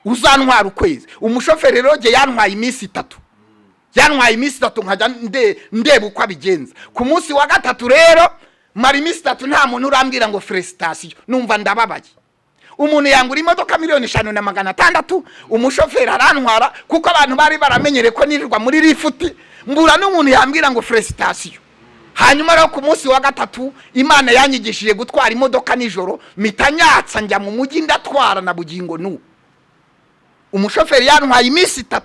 uzantwara ukwezi. Umushoferi rero jye yantwaye iminsi 3, yantwaye iminsi 3, nkajya ndeba uko abigenza. Ku munsi wa gatatu rero, mara iminsi 3 nta muntu urambwira ngo félicitations, numva ndababaye. Umuntu yangura imodoka 5,600,000, umushoferi arantwara, kuko abantu bari baramenyereye ko nirirwa muri lifuti, mbura n'umuntu yambwira ngo félicitations. Hanyuma rero ku munsi wa gatatu Imana yanyigishije gutwara imodoka nijoro, mpita nyatsa njya mu mujyi, ndatwara na bugingo n'ubu. Umushoferi yantwaye iminsi 3,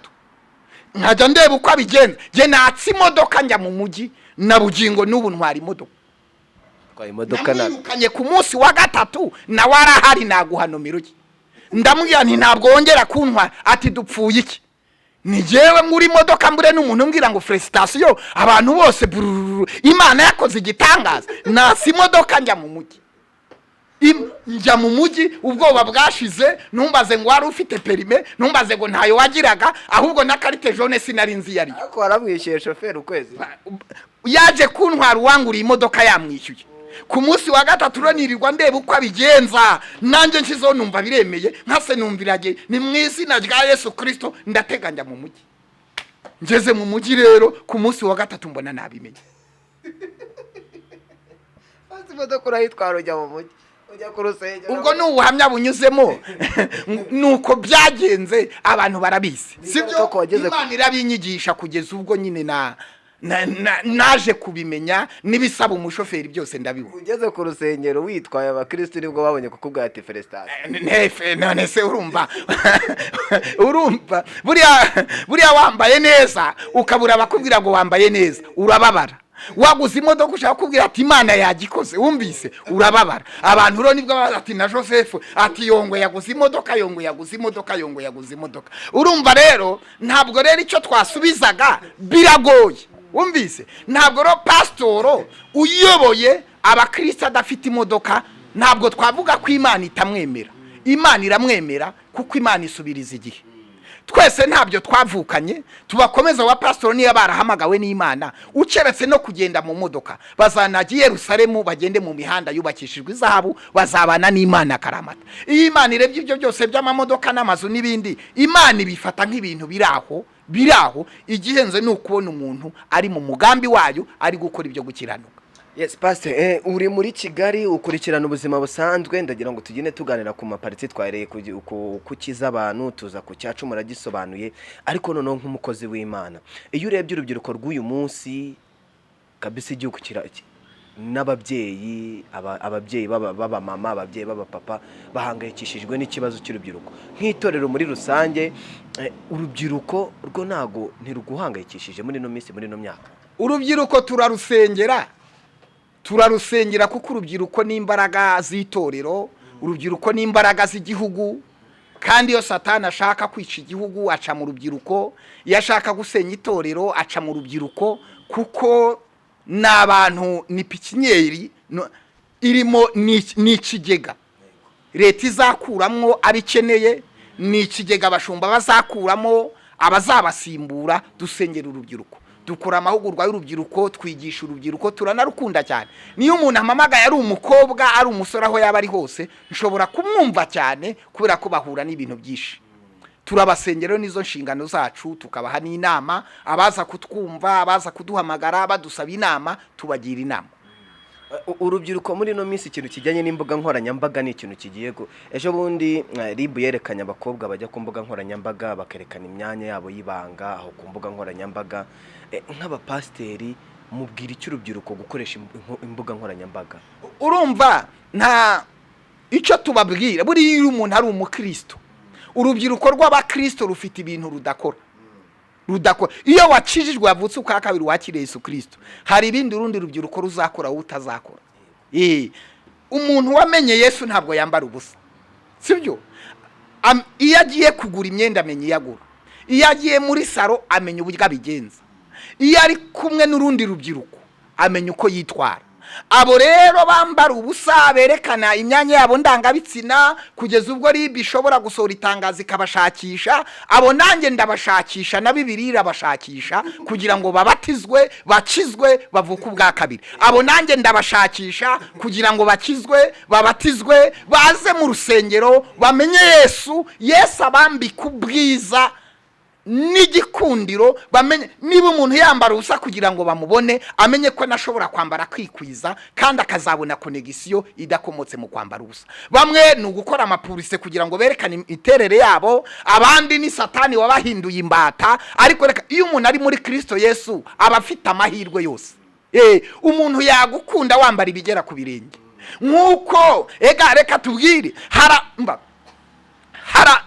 nkajya ndeba uko abigenza. Njye natsa imodoka njya mu mujyi, na bugingo n'ubu ntwara imodoka. Twaye imodoka na Namwirukanye ku munsi wa gatatu, nawe arahari, naguha nomero ye. Ndamubwira nti: "Ntabwo wongera kuntwara." Ati: "Dupfuye iki? Ni jyewe muri imodoka, mbure n'umuntu umbwira ngo félicitations? Abantu bose burururu, Imana yakoze igitangaza." Nasa imodoka njya mu mujyi. Njya mu mujyi, ubwoba bwashize. Ntumbaze ngo wari ufite permis, ntumbaze ngo ntayo wagiraga, ahubwo na carte jaune sinari nzi iyo ariyo. Ariko waramwishyuye shoferi ukwezi? Yaje kuntwara, uwanguriye imodoka yamwishyuye. Ku munsi wa gatatu rero nirirwa ndeba uko abigenza, nanjye nshyizeho numva biremeye, nkase numva iragiye, ni mu izina rya Yesu Kirisito. Ndatega njya mu mujyi. Ngeze mu mujyi rero ku munsi wa gatatu mbona nabimenye. Maze imodoka urayitwara, ujya mu mujyi, ujya ku rusengero. Ubwo ni ubuhamya bunyuzemo, nuko byagenze, abantu barabizi, sibyo? Koko wageze Imana irabinyigisha kugeza ubwo nyine naje kubimenya, n'ibisaba umushoferi byose ndabibona. Ugeze ku rusengero witwaye, abakirisitu nibwo babonye kukubwira ati félicitations? Nefe, none se urumva buriya wambaye neza ukabura abakubwira ngo wambaye neza, urababara. Waguze imodoka, ushaka kubwira ati: "Imana yagikoze," wumvise urababara. Abantu rero nibwo baza ati: "Na Joseph," ati: "Yongwe yaguze imodoka, Yongwe yaguze imodoka, Yongwe yaguze imodoka." Urumva rero, ntabwo rero icyo twasubizaga biragoye, wumvise? Ntabwo rero pasitoro uyoboye abakristo adafite imodoka, ntabwo twavuga ko Imana itamwemera. Imana iramwemera, kuko Imana isubiriza igihe. Twese ntabyo twavukanye. Tubakomeza wa pasitoro, niba barahamagawe n'Imana, ukeretse no kugenda mu modoka, bazanajya i Yerusalemu, bagende mu mihanda yubakishijwe izahabu, bazabana n'Imana akaramata. Iyo Imana irebye ibyo byose by'amamodoka n'amazu n'ibindi, Imana ibifata nk'ibintu biri aho, biri aho. Igihenze ni ukubona umuntu ari mu mugambi wayo, ari gukora ibyo gukiranuka. Yes, pastor, uri muri Kigali, ukurikirana ubuzima busanzwe. Ndagira ngo tugende tuganira ku maparties. Twahereye ku kiza abantu, tuza ku cyacu, muragisobanuye. Ariko noneho nk'umukozi w'Imana, iyo urebye urubyiruko rw'uyu munsi kabisa, igihugu n'ababyeyi, ababyeyi b'abamama, ababyeyi b'abapapa bahangayikishijwe n'ikibazo cy'urubyiruko. Nk'itorero muri rusange, urubyiruko rwo ntago ntiruguhangayikishije muri ino minsi, muri ino myaka? Urubyiruko turarusengera, turarusengera, kuko urubyiruko ni imbaraga z'itorero, urubyiruko ni imbaraga z'igihugu. Kandi iyo Satani ashaka kwica igihugu aca mu rubyiruko, iyo ashaka gusenya itorero aca mu rubyiruko, kuko ni abantu, ni pépinière irimo, ni ikigega leta izakuramwo abikeneye, ni ikigega abashumba bazakuramo abazabasimbura. Dusengera urubyiruko, dukora amahugurwa y'urubyiruko, twigisha urubyiruko, turanarukunda cyane. Niyo umuntu ampamagaye, ari umukobwa, ari umusore, aho yaba ari hose, nshobora kumwumva cyane, kubera ko bahura n'ibintu byinshi. Turabasengera, nizo nshingano zacu, tukabaha n'inama. Abaza kutwumva, abaza kuduhamagara badusaba inama, tubagira inama. Urubyiruko muri ino minsi, ikintu kijyanye n'imbuga nkoranyambaga ni ikintu kigiye ejo bundi RIB yerekanye abakobwa bajya ku mbuga nkoranyambaga, bakerekana imyanya yabo y'ibanga aho ku mbuga nkoranyambaga. Nk'abapasiteri mubwira icyo urubyiruko gukoresha imbuga nkoranyambaga? Urumva, nta icyo tubabwira. Buriya iyo umuntu ari umukristo, urubyiruko rw'abakristo rufite ibintu rudakora. Iyo wakijijwe, wavutse ukwa kabiri, wakiriye Yesu Kirisito, hari ibindi urundi rubyiruko ruzakora wowe utazakora. Umuntu wamenye Yesu ntabwo yambara ubusa, sibyo? Iyo agiye kugura imyenda amenya iyo agura, iyo agiye muri salon amenya uburyo abigenza, iyo ari kumwe n'urundi rubyiruko amenya uko yitwara. Abo rero bambara ubusa, berekana imyanya yabo ndangabitsina, kugeza ubwo RIB ishobora gusohora itangazo ikabashakisha, abo nanjye ndabashakisha, na Bibiliya irabashakisha kugira ngo babatizwe, bakizwe, bavuke ubwa kabiri. Abo nanjye ndabashakisha kugira ngo bakizwe, babatizwe, baze mu rusengero, bamenye Yesu, Yesu abambika ubwiza. N'igikundiro bamenye. Niba umuntu yambara ubusa kugira ngo bamubone, amenye ko anashobora kwambara akikwiza kandi akazabona connexion idakomotse mu kwambara ubusa. Bamwe ni ugukora amapurise kugira ngo berekane imiterere yabo, abandi ni Satani wabahinduye imbata. Ariko reka, iyo umuntu ari muri Kirisito Yesu aba afite amahirwe yose. Umuntu yagukunda wambara ibigera ku birenge. Nk'uko ega reka tubwire, hara mba hara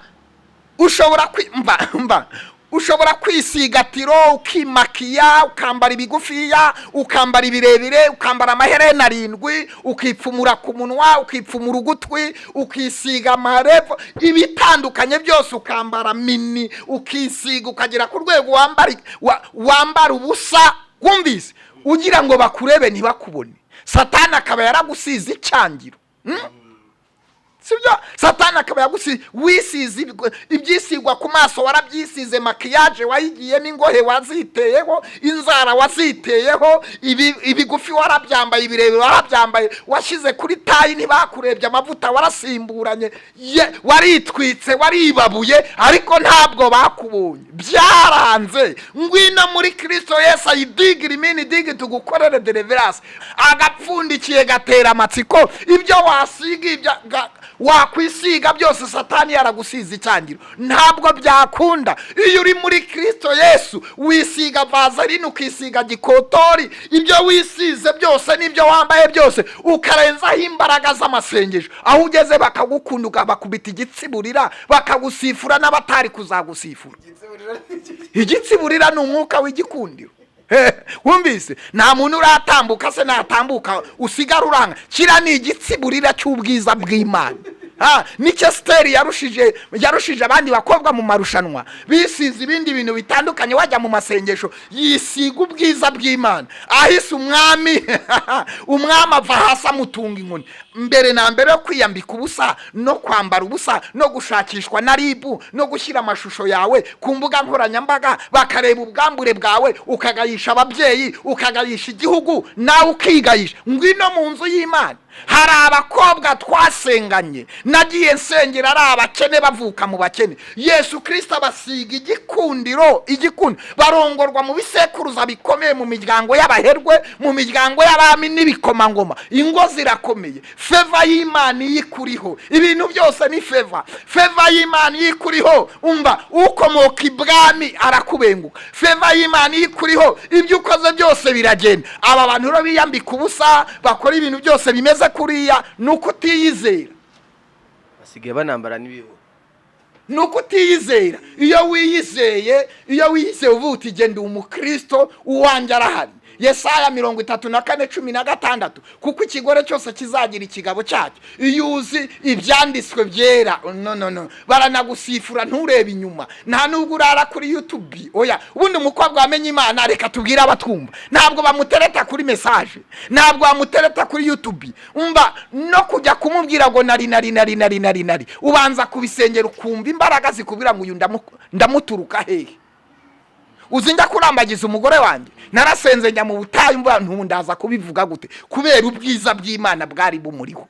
ushobora mva mva ushobora kwisiga tiro, ukimakiya, ukambara ibigufiya, ukambara ibirebire, ukambara amaherena arindwi, ukipfumura ku munwa, ukipfumura ugutwi, ukisiga amarevo ibitandukanye byose, ukambara mini, ukisiga ukagera ku rwego wambara wambara ubusa, wumvise ugira ngo bakurebe ntibakubone. Satani akaba yaragusize icyangiro. Sibyo? Satani akaba yagusize, wisize ibyisigwa ku maso, warabyisize, maquillage wayigiyemo, ingohe waziteyeho, inzara waziteyeho, ibigufi warabyambaye, ibirebire warabyambaye, washyize kuri taille ntibakurebye, amavuta warasimburanye, waritwitse, waribabuye, ariko ntabwo bakubonye, byaranze. Ngwino muri Kirisito Yesu ayidigira imini digi, tugukorere deliverance. Agapfundikiye gatera amatsiko. Ibyo wasiga, ibyo wakwisiga byose, Satani yaragusize icyangiro, ntabwo byakunda. Iyo uri muri Kirisito Yesu, wisiga Vaseline, ukisiga gikotori, ibyo wisize byose n'ibyo wambaye byose, ukarenzaho imbaraga z'amasengesho, aho ugeze bakagukunda, bakubita igitsiburira, bakagusifura n'abatari kuzagusifura. Igitsiburira ni umwuka w'igikundiro. Wumvise? Nta muntu uratambuka se natambuka usigara uranga. Kiriya ni igitsiburira cy'ubwiza bw'Imana. Nicyo Esiteri yarushije abandi bakobwa mu marushanwa bisize ibindi bintu bitandukanye, wajya mu masengesho, yisiga ubwiza bw'Imana. Ahise umwami ava hasi amutunga inkoni. Mbere na mbere yo kwiyambika ubusa no kwambara ubusa no gushakishwa na RIB no gushyira amashusho yawe ku mbuga nkoranyambaga, bakareba ubwambure bwawe, ukagayisha ababyeyi, ukagayisha igihugu, nawe ukigayisha, ngwino mu nzu y'Imana. Hari abakobwa twasenganye, nagiye nsengera, ari abakene, bavuka mu bakene, Yesu Kirisita abasiga igikundiro, igikundiro, barongorwa mu bisekuruza bikomeye, mu miryango y'abaherwe, mu miryango y'abami n'ibikomangoma, ingo zirakomeye. Faveur y'Imana iyo ikuriho, ibintu byose ni faveur. Faveur y'Imana iyo ikuriho, umva, ukomoka ibwami arakubenguka. Faveur y'Imana iyo ikuriho, ibyo ukoze byose biragenda. Aba bantu rero biyambika ubusa, bakora ibintu byose bimeze kuriya, ni uko utiyizera. Basigaye banambara n'ibihu. Ni uko utiyizera. Iyo wiyizeye, iyo wiyizeye uvuga uti: "Genda, umukristo uwanjye arahari." Yesaya 34:16: "Kuko ikigore cyose kizagira ikigabo cyacyo." Iyo uzi ibyanditswe byera, no no no, baranagusifura nturebe inyuma. Nta nubwo urara kuri YouTube, oya. Ubundi umukobwa wamenye Imana, reka tubwire abatwumva, ntabwo bamutereta kuri message, ntabwo bamutereta kuri YouTube. Umva, no kujya kumubwira ngo nari nari nari nari nari nari, ubanza kubisengera, ukumva imbaraga zikubwira ngo uyu ndamuturuka hehe. Uzi njya kurambagiza umugore wanjye, narasenze, njya mu butayu, mvuga ntundaza kubivuga gute, kubera ubwiza bw'Imana bwari bumuriho.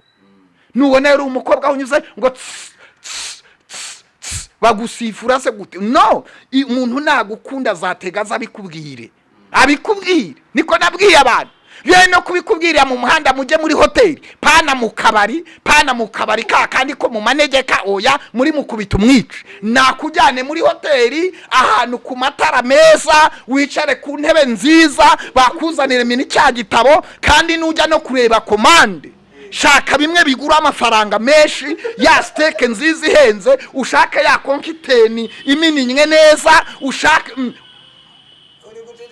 Nubona rero umukobwa aho unyuze ngo tss, tss, tss, tss, bagusifura se gute? No umuntu nagukunda azatega aza abikubwire, abikubwire. Niko nabwiye abantu yewe, no kubikubwirira mu muhanda, mujye muri hoteli, pana mu kabari, pana mu kabari ka kandi ko mu manegeka, oya, muri mukubita umwice. Nakujyane muri hoteli, ahantu ku matara meza, wicare ku ntebe nziza, bakuzanire mini cya gitabo. Kandi nujya no kureba commande, shaka bimwe bigura amafaranga menshi, ya steak nziza ihenze, ushake ya cocktail imininywe neza, ushake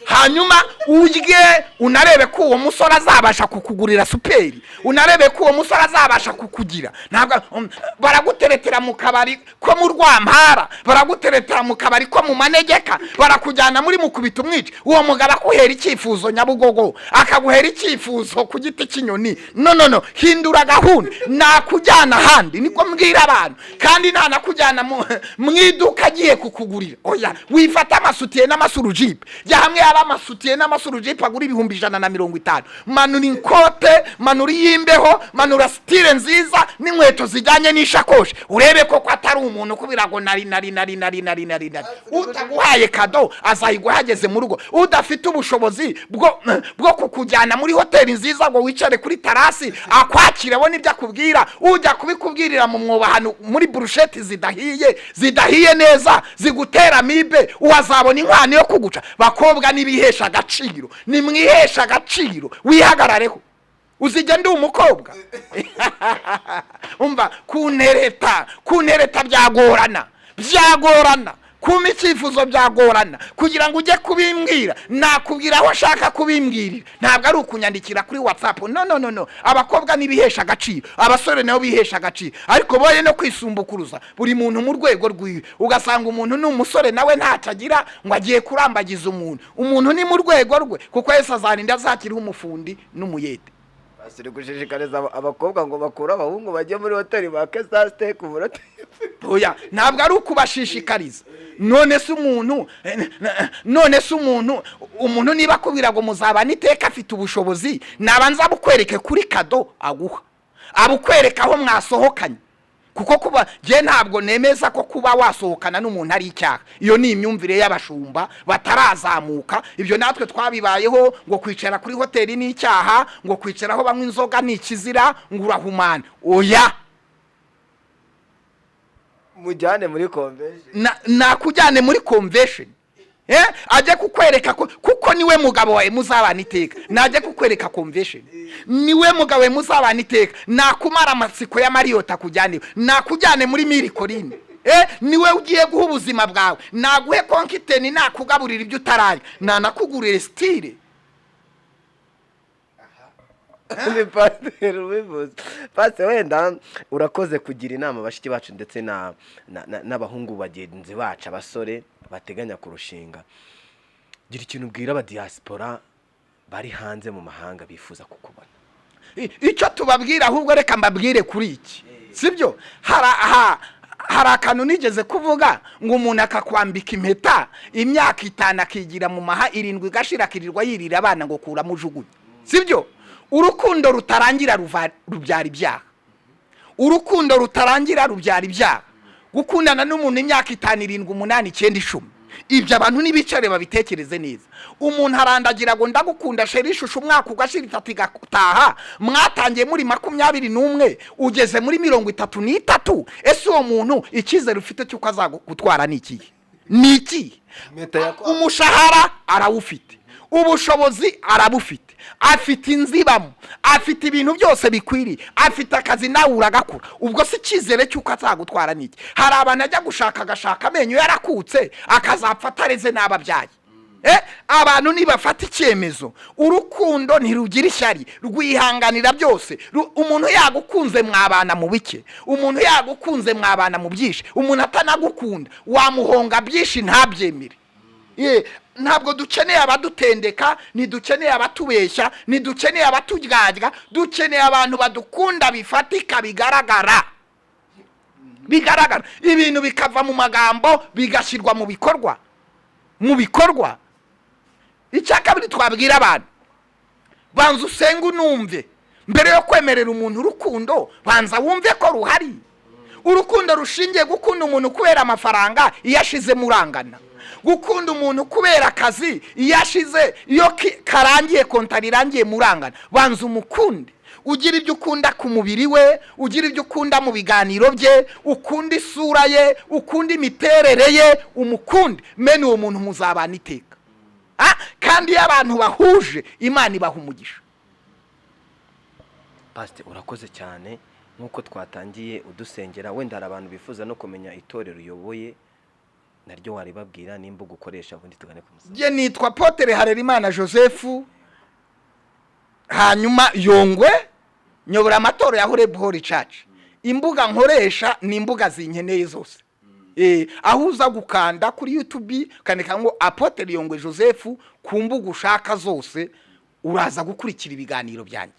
hanyuma urye, unarebe ko uwo musore azabasha kukugurira super, unarebe ko uwo musore azabasha kukugira. Ntabwo baraguteretera mu kabari ko mu Rwampara, baraguteretera mu kabari ko mu manegeka, barakujyana muri mukubita umwica. Uwo mugabo akuhera icyifuzo Nyabugogo, akaguhera icyifuzo ku giti cy'inyoni. No no no, hindura gahunda, nakujyana ahandi. Niko mbwira abantu. Kandi ntanakujyana mu iduka agiye kukugurira, oya, wifata amasutiye n'amasurujipe, jya hamwe haba amasutiye n'amasurujipo agura 150,000. Manura ikote, manura iy'imbeho, manura style nziza n'inkweto zijyanye n'ishakoshi, urebe koko atari umuntu ukubwira ngo nari nari nari nari nari nari nari. Utaguhaye cadeau azayiguha ageze mu rugo. Udafite ubushobozi bwo kukujyana muri hoteli nziza ngo wicare kuri terrasse akwakire, abone ibyo akubwira, ujya kubikubwirira mu mwobo ahantu muri burusheti zidahiye neza zigutera amibe, uwazabona inkwano yo kuguca. Bakobwa, nibihesha agaciro, nimwihesha agaciro, wihagarareho. Uzijya ndi umukobwa, umva, kuntereta byagorana, byagorana kumpa icyifuzo, byagorana kugira ngo ujye kubimbwira. Nakubwira aho nshaka kubimbwirira, ntabwo ari ukunyandikira kuri WhatsApp. No, no, no, no. Abakobwa ntibihesha agaciro, abasore nabo bihesha agaciro, ariko boye no kwisumbukuruza, buri muntu mu rwego rwiwe. Ugasanga umuntu ni umusore nawe ntacyo agira ngo agiye kurambagiza umuntu. Umuntu ni mu rwego rwe, kuko Yesu azarinda azakiriho umufundi n'umuyede. Pasiteri, gushishikariza abakobwa ngo bakure abahungu bajye muri hoteli bake za steak umunota? Oya, ntabwo ari ukubashishikariza. None se umuntu niba akubwira ngo muzabana iteka afite ubushobozi, nabanza abukwereke kuri cadeau aguha, abukwereka aho mwasohokanye. Kuko kuba njye ntabwo nemeza ko kuba wasohokana n'umuntu ari icyaha. Iyo ni imyumvire y'abashumba batarazamuka. Ibyo natwe twabibayeho, ngo kwicara kuri hoteli ni icyaha, ngo kwicara aho banywa inzoga ni ikizira, ngo urahumana. Oya. Mujyane muri convention. Nakujyane muri convention, ajye kukwereka ko, kuko niwe mugabo wawe muzabana iteka. Najye kukwereka convention, niwe mugabo wawe muzabana iteka. Nakumara amatsiko ya Marriott akujyane, nakujyane muri Mille Collines. Niwe ugiye guha ubuzima bwawe. Naguhe konkiteni, nakugaburira ibyo utararya, nanakugurire style. Ni pasiteri ubivuze. Pasiteri, wenda urakoze kugira inama bashiki bacu ndetse n'abahungu bagenzi bacu, abasore bateganya kurushinga. Gira ikintu ubwira abadiyasipora bari hanze mu mahanga bifuza kukubona. Icyo tubabwira, ahubwo reka mbabwire kuri iki, sibyo? Hari akantu nigeze kuvuga ngo umuntu akakwambika impeta imyaka 5, akigira mu maha 7 igashira, akirirwa yirira abana ngo kuramo ujugunye, sibyo? Urukundo rutarangira rubyara ibyaha. Urukundo rutarangira rubyara ibyaha. Gukundana n'umuntu imyaka 5, 7, 8, 9, 10, ibyo abantu ntibicare babitekereze neza. Umuntu arandagira ngo ndagukunda chéri, ishusho, umwaka ugashira, 3 igataha, mwatangiye muri 21, ugeze muri 33. Ese uwo muntu icyizere ufite cy'uko azagutwara ni ikihe? Ni ikihe? Impeta Umushahara arawufite, ubushobozi arabufite, afite inzu ibamo, afite ibintu byose bikwiriye, afite akazi, nawe uragakura. Ubwo si icyizere cy'uko azagutwara ni iki? Hari abantu ajya gushaka, agashaka amenyo yarakutse, akazapfa atareze n'ababyaye. Abantu nibafata icyemezo. Urukundo ntirugira ishyari, rwihanganira byose. Umuntu yagukunze mwabana mu bike, umuntu yagukunze mwabana mu byinshi, umuntu atanagukunda wamuhonga byinshi ntabyemere. Ye, ntabwo dukeneye abadutendeka, ntidukeneye abatubeshya, ntidukeneye abaturyarya. Dukeneye abantu badukunda bifatika, bigaragara, bigaragara, ibintu bikava mu magambo bigashyirwa mu bikorwa, mu bikorwa. Icya kabiri twabwira abantu, banza usenge unumve mbere yo kwemerera umuntu urukundo. Banza wumve ko ruhari. Urukundo rushingiye gukunda umuntu kubera amafaranga, iyo ashize murangana. Gukunda umuntu kubera akazi, iyo ashize, iyo karangiye, contrat irangiye, murangana. Banza umukunde, ugira ibyo ukunda ku mubiri we, ugira ibyo ukunda mu biganiro bye, ukunda isura ye, ukunda imiterere ye, umukunde mene uwo muntu muzabana iteka. Kandi iyo abantu bahuje, Imana ibaha umugisha. Pasiteri, urakoze cyane. Nk'uko twatangiye udusengera, wenda hari abantu bifuza no kumenya itorero uyoboye, naryo waribabwira n'imbuga ukoresha, ubundi tugane ku musozo. Njye nitwa Apôtre Harerimana Joseph, hanyuma Yongwe, nyobora amatorero ya Horeb Holy Church. Imbuga nkoresha ni imbuga zinkeneye zose. Aho uza gukanda kuri YouTube ukandika ngo Apôtre Yongwe Joseph, ku mbuga ushaka zose uraza gukurikira ibiganiro byanjye.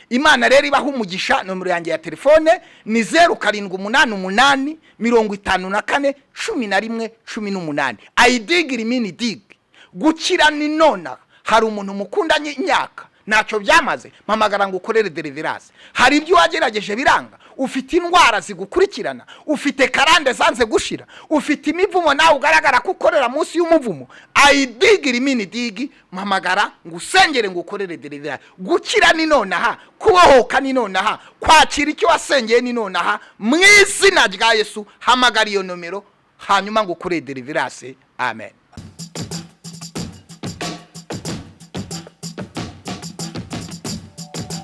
Imana rero ibaha umugisha. Nomero yanjye ya telefone ni 0788 54 11 18. I dig, rimini dig. Gukira ni nonaha. Hari umuntu mukundanye imyaka, ntacyo byamaze, mpamagara ngo ukorere deliverance. Hari ibyo wagerageje biranga, ufite indwara zigukurikirana, ufite karande zanze gushira, ufite imivumo, nawe ugaragara ko ukorera munsi y'umuvumo. Ayidigira imini digi, mpamagara ngo usengere, ngo ukorere deliverance. Gukira ni nonaha, kubohoka ni nonaha, kwakira icyo wasengeye ni nonaha, mu izina rya Yesu. Hamagara iyo nomero, hanyuma ngo ukorere deliverance. Amen.